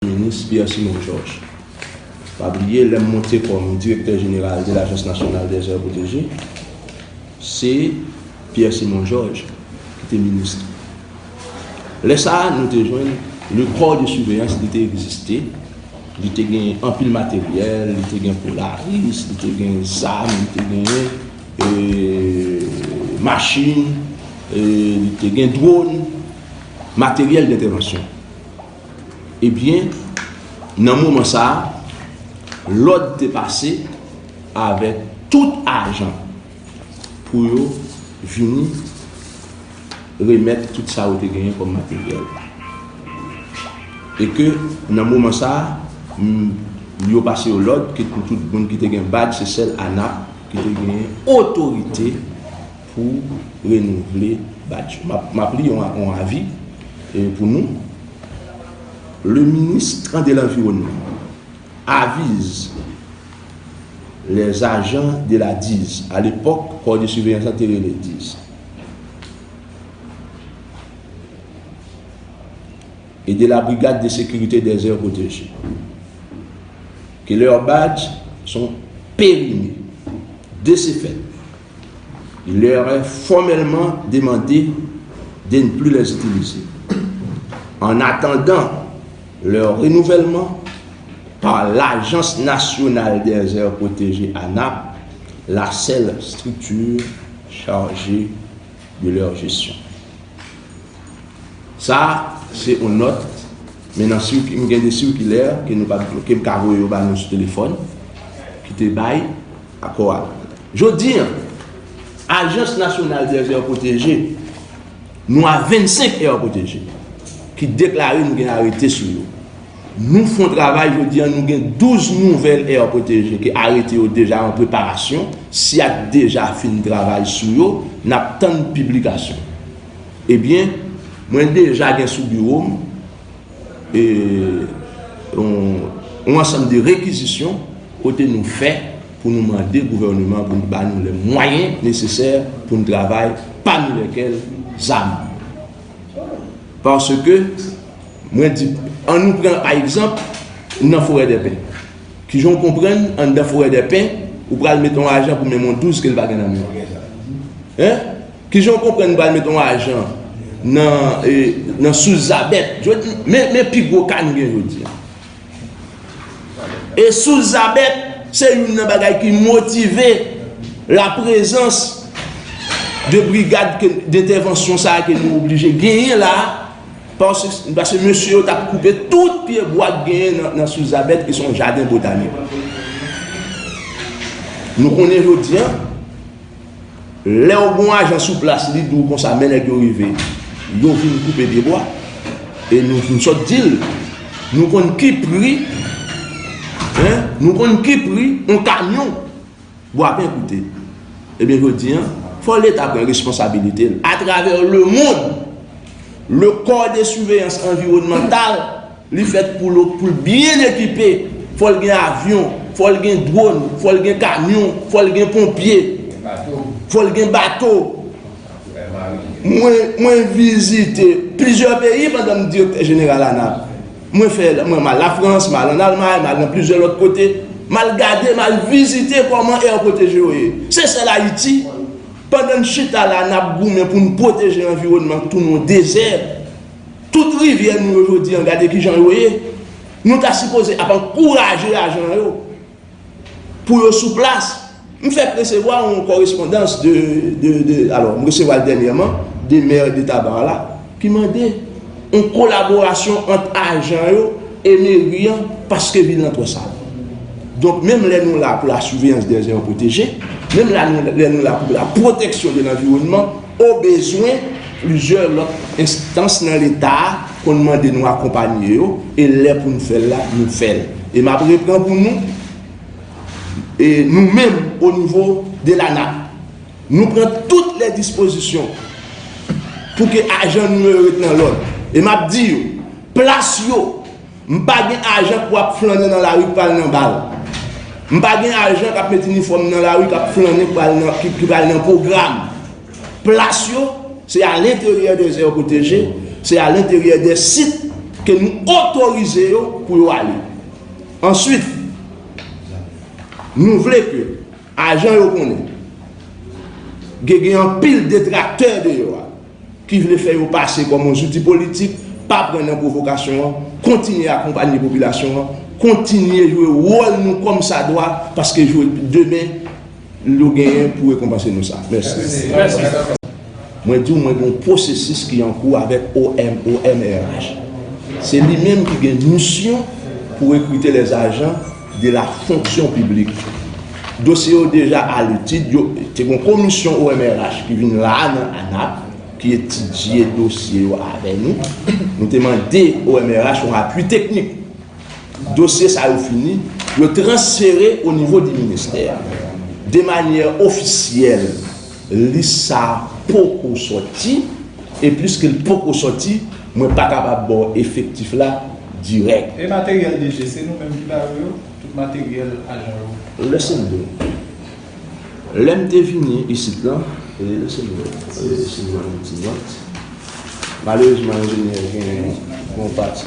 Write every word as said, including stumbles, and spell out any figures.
minis Pierre Simon Georges. Pa bliye, lè m monte kòm direktè jeneral de l'Agence Nationale des Aires Protégées, se Pierre Simon Georges ki te minis. Lè sa a, nou te jwenn le corps de surveillance, li te egziste, li te gen anpil materyèl, li te gen Polaris, li te gen zam, li te gen, e, machin, e, li te gen dwòn, materyèl dentèvansyon. Ebyen, nan moman sa a, lòd te pase avèk tout ajan pou yo vini remèt tout sa yo te genyen kòm materyèl. E ke nan moman sa a, m, yo pase yo lòd ke pou tout moun ki te gen badj, se sèl ANAP ki te genyen otorite pou renouvle badj yo. M ap, m ap li yon, yon avi, e, pou nou. Le ministre de l'Environnement avise les agents de la DIS, à l'époque, corps de surveillance te rele DIS, et de la Brigade de sécurité des aires protégées, que leurs badges sont périmés. De ce fait, il leur est formellement demandé de ne plus les utiliser. En attendant leur renouvellement par l'Agence nationale des aires protégées, ANAP, la seule structure chargée de leur gestion. Sa, se yon nòt, men nan sirki-, m gen de sirkilè ke nou pa, ke m ka voye yo ba nou sou telefòn, ki te bay akò a. Jodi a, Agence nationale des aires protégées, nou a vennsenk aires protégées ki deklare nou gen arete sou yo. Nou fè yon travay, jodi a, nou gen douz nouvèl aires protégées ke arete yo deja an preparasyon. SIAC deja fin travay sou yo, n ap tann piblikasyon. Ebyen, mwen deja gen sou biwo m, e, yon, yon ansanm de rekizisyon kote nou fè pou nou mande gouvènman pou l ba nou lè mwayen nesesè pou n travay, pami lèkèl zam. Paske, mwen di, ann nou pran pa egzanp nan Forèdèpen. Kijan w konprann anndan Forèdèpen, ou pral met yon ajan pou menm yon douz ke l pa gen nan men l? Hein? Kijan w konprann pral met yon ajan nan, e, nan Souzabèt? Jodi, men, men pi gwo ka n gen jodi a. E Souzabèt, se youn nan bagay ki motive laprezans de brigad ke, dentèvansyon sa a ke nou oblije genyen la, paske, paske mesye yo t ap koupe tout pye bwa k genyen nan, nan Souzabèt, ki se yon jaden botanik. Nou konnen jodi a, lè w gen yon ajan sou plas, li di w konsa, men nèg yo rive, yo vin koupe pye bwa. E nou, nou sot di l, nou konn ki pri, hein, nou konn ki pri yon kamyon bwa pen koute. Ebyen, jodi a, fò Leta pran responsabilite l. Atravè lemonn, le corps de surveillance environnementale, li fèt pou l, pou l byen ekipe. Fò l gen avyon, fò l gen dwòn, fò l gen kamyon, fò l gen ponpye, fò l gen bato. Mwen, mwen vizite plizyè peyi pandan m direktè jeneral ANAP. Mwen fè, mwen m al Lafrans, m al ann Almay, m al nan plizyè lòt kote. M al gade, m al vizite kòman aires protégées yo ye. Se sèl Ayiti, pandan n chita la, n ap goumen pou n pwoteje anviwònman k tounen yon dezè. Tout rivyè nou yo jodi a, gade kijan yo ye. Nou ta sipoze ap ankouraje ajan yo pou yo sou plas. M fèk resevwa yon kòrespondans de, de, de, alò, m resevwa l dènyèman, de mè de Tabar la, ki mande yon kolaborasyon ant ajan yo e meri an, paske vil lan twò sal. Donk, menm lè nou la pou la surveillance des aires protégées, menm la nou, lè nou la pou la protection de l'environnement, o bezwen, plizyè lòt enstans nan Leta a konn mande nou akonpanye yo, e lè pou n fè l la, nou fè l. E m ap repran pou nou, e nou menm, o nivo de l'ANAP, nou pran tout lè dispozisyon pou ke ajan nou yo ret nan lòd. E m ap di yo, plas yo, m pa gen ajan k ap flannen nan lari k pral nan bal. M pa gen ajan k ap met inifòm nan lari k ap flannen, k pral nan, ki, ki pral nan pwogram. Plas yo, se a lenteryè de aires protégées, se a lenteryè de sit Ke nou otorize yo pou yo ale. Answit, nou vle ke ajan yo konnen gen, gen anpil detraktè deyò a ki vle fè yo pase kòm yon zouti politik, pa pran nan pwovokasyon an, kontinye akonpanye popilasyon an, kontinye jwe wòl nou kòmsadwa, paske jwe demen, nou genyen pou rekonpanse nou sa. Mèsi. Mwen di w, mwen gen yon pwosesis ki an kou avèk O M, O M R H. Se li menm ki gen misyon pou rekrite les agents de la fonction publique. Dosye yo deja a letid, yo te gen yon komisyon O M R H ki vin la nan ANAP, ki etidye dosye yo avè nou. Nou te mande O M R H yon apui teknik. Dosye sa yo fini, yo transfere o nivo di ministè. De manyè ofisyèl, lis sa a poko sòti, e pliske l poko sòti, mwen pa kapab ba w efektif la dirèk. E materyèl D G, se nou menm ki ba yo yo? Tout materyèl ajan yo? Lè se m di w. Lè m te vini isit lan, e lè se m di w, e, si m jwenn yon ti nòt. Malerezman, enjenyè gen yon pati